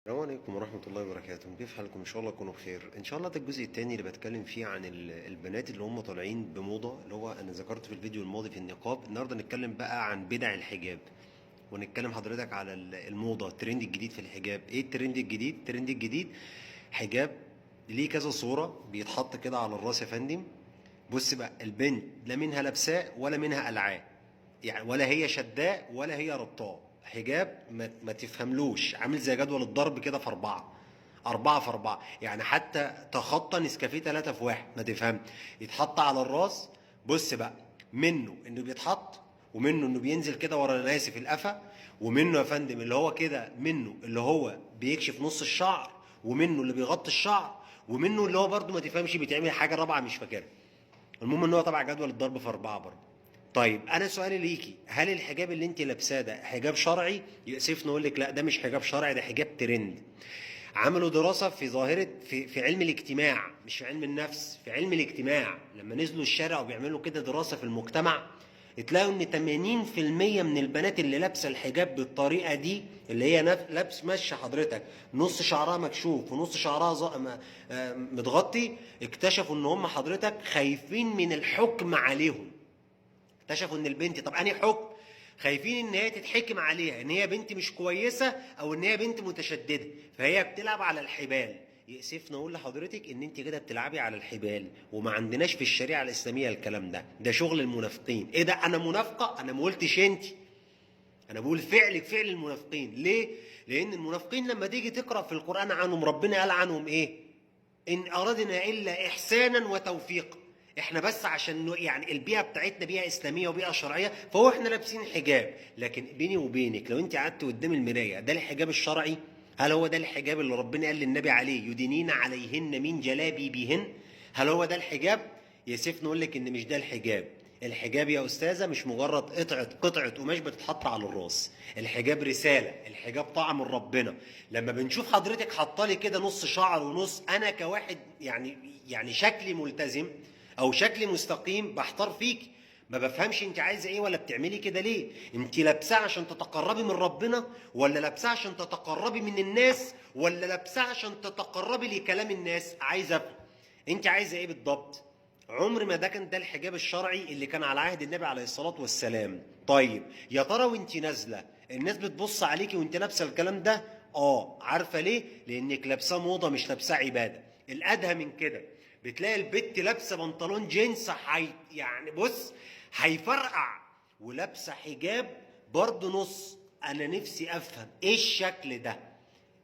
السلام عليكم ورحمة الله وبركاته. كيف حالكم؟ إن شاء الله تكونوا بخير. إن شاء الله ده الجزء الثاني اللي بتكلم فيه عن البنات اللي هم طالعين بموضة، اللي هو أنا ذكرت في الفيديو الماضي في النقاب. النهاردة نتكلم بقى عن بدع الحجاب، ونتكلم حضرتك على الموضة، الترند الجديد في الحجاب. إيه الترند الجديد؟ الترند الجديد حجاب ليه كذا صورة بيتحط كده على الراس يا فندم. بص بقى، البنت لا منها لابساه ولا منها قلعاه، يعني ولا هي شداه ولا هي ربطاه. حجاب ما تفهملوش، عامل زي جدول الضرب كده في 4 4 في 4، يعني حتى تخطى نسكافيه 3 في 1، ما تفهم. يتحط على الراس. بص بقى، منه انه بيتحط، ومنه انه بينزل كده ورا الناس في القفا، ومنه يا فندم اللي هو كده، منه اللي هو بيكشف نص الشعر، ومنه اللي بيغطي الشعر، ومنه اللي هو برده ما تفهمش بيتعمل حاجة رابعه مش فاكرها. المهم ان هو طبعا جدول الضرب في 4 برضه. طيب انا سؤالي ليكي، هل الحجاب اللي انت لابساه ده حجاب شرعي؟ يؤسفني اقول لك لا، ده مش حجاب شرعي، ده حجاب ترند. عملوا دراسة في ظاهره في علم الاجتماع، مش في علم النفس، في علم الاجتماع. لما نزلوا الشارع وبيعملوا كده دراسة في المجتمع، تلاقوا ان 80% من البنات اللي لابسه الحجاب بالطريقة دي، اللي هي لابس ماشية حضرتك نص شعرها مكشوف ونص شعرها متغطي، اكتشفوا ان هم حضرتك خايفين من الحكم عليهم. اكتشفوا ان البنت، طب انهي حكم؟ خايفين ان هي تتحكم عليها ان هي بنت مش كويسة او ان هي بنت متشددة، فهي بتلعب على الحبال. يأسفنا اقول لحضرتك ان انت كده بتلعبي على الحبال، وما عندناش في الشريعة الاسلامية الكلام ده، ده شغل المنافقين. ايه ده؟ انا منافقه؟ انا ما قلتش انت، انا بقول فعلك فعل المنافقين. ليه؟ لان المنافقين لما تيجي تقرا في القران عنهم، ربنا قال عنهم ايه؟ ان اردنا الا احسانا وتوفيقا. احنا بس عشان يعني البيئة بتاعتنا بيئة اسلامية وبيئه شرعية، فهو احنا لابسين حجاب. لكن بيني وبينك لو انت قعدت قدام المراية، ده الحجاب الشرعي؟ هل هو ده الحجاب اللي ربنا قال للنبي عليه يدينين عليهن من جلابيبهن؟ هل هو ده الحجاب؟ ياسف نقول لك ان مش ده الحجاب. الحجاب يا استاذه مش مجرد قطعه قماش بتتحط على الراس، الحجاب رسالة، الحجاب طاعة من ربنا. لما بنشوف حضرتك حاطه لي كده نص شعر ونص، انا كواحد يعني شكلي ملتزم او شكلي مستقيم بحتار فيك، ما بفهمش انت عايزه ايه ولا بتعملي كده ليه. انت لابساه عشان تتقربي من ربنا، ولا لابساه عشان تتقربي من الناس، ولا لابساه عشان تتقربي لكلام الناس؟ عايزه افهم انت عايزه ايه بالضبط. عمر ما ده كان ده الحجاب الشرعي اللي كان على عهد النبي عليه الصلاة والسلام. طيب يا ترى وانت نازله الناس بتبص عليكي وانت لابسه الكلام ده؟ عارفه ليه؟ لانك لابساه موضة مش لابساه عباده. الادهى من كده بتلاقي البت لابسه بنطلون جينز يعني بص هيفرقع، ولابسه حجاب برضه نص. انا نفسي افهم ايه الشكل ده؟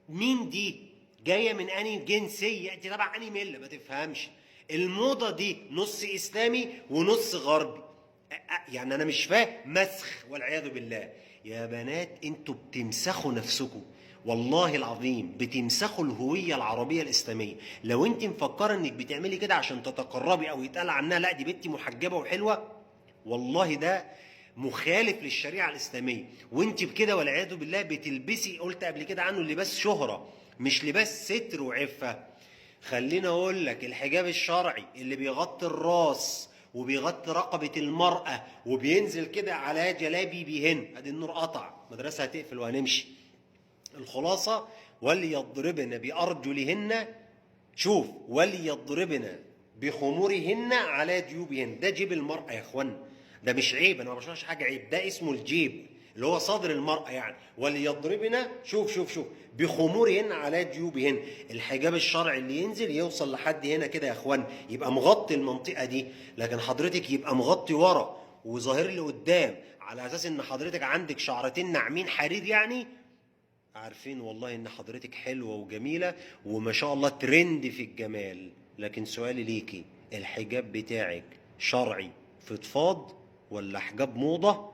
مين دي؟ جاية من انهي جنسية؟ انت تبع انهي ملة؟ ما تفهمش. الموضة دي نص اسلامي ونص غربي، يعني انا مش فاهم، مسخ والعياذ بالله. يا بنات انتوا بتمسخوا نفسكم، والله العظيم بتمسخوا الهوية العربية الإسلامية. لو انت مفكرة انك بتعملي كده عشان تتقربي او يتقال عنها لا دي بنتي محجبة وحلوة، والله ده مخالف للشريعة الإسلامية. وانت بكده والعياذ بالله بتلبسي، قلت قبل كده عنه، لباس شهرة مش لباس ستر وعفة. خلينا اقول لك الحجاب الشرعي اللي بيغطي الراس وبيغطي رقبة المرأة وبينزل كده على جلابيبهن، ادي النور قطع، مدرسة هتقفل وهنمشي. الخلاصة، وليضربن بأرجلهن، شوف، وليضربن بخمورهن على جيوبهن. ده جيب المرأة يا اخوان، ده مش عيب، انا ما بشرحش حاجة عيب، ده اسمه الجيب اللي هو صدر المرأة يعني. وليضربن، شوف شوف شوف، بخمورهن على جيوبهن. الحجاب الشرعي اللي ينزل يوصل لحد هنا كده يا اخوان، يبقى مغطي المنطقة دي، لكن حضرتك يبقى مغطي ورا وظاهر لي قدام على اساس ان حضرتك عندك شعرتين ناعمين حرير. يعني عارفين والله ان حضرتك حلوة وجميلة وما شاء الله ترند في الجمال، لكن سؤالي ليكي، الحجاب بتاعك شرعي فضفاض ولا حجاب موضة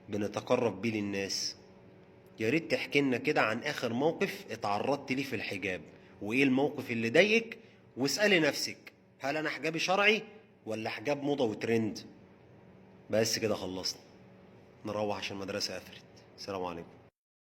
بنتقرب بيه للناس؟ يا ريت تحكي لنا كده عن اخر موقف اتعرضت ليه في الحجاب، وايه الموقف اللي ضايقك، واسألي نفسك هل انا حجابي شرعي ولا حجاب موضة وترند؟ بس كده خلصنا، نروح عشان المدرسة قفلت. السلام عليكم.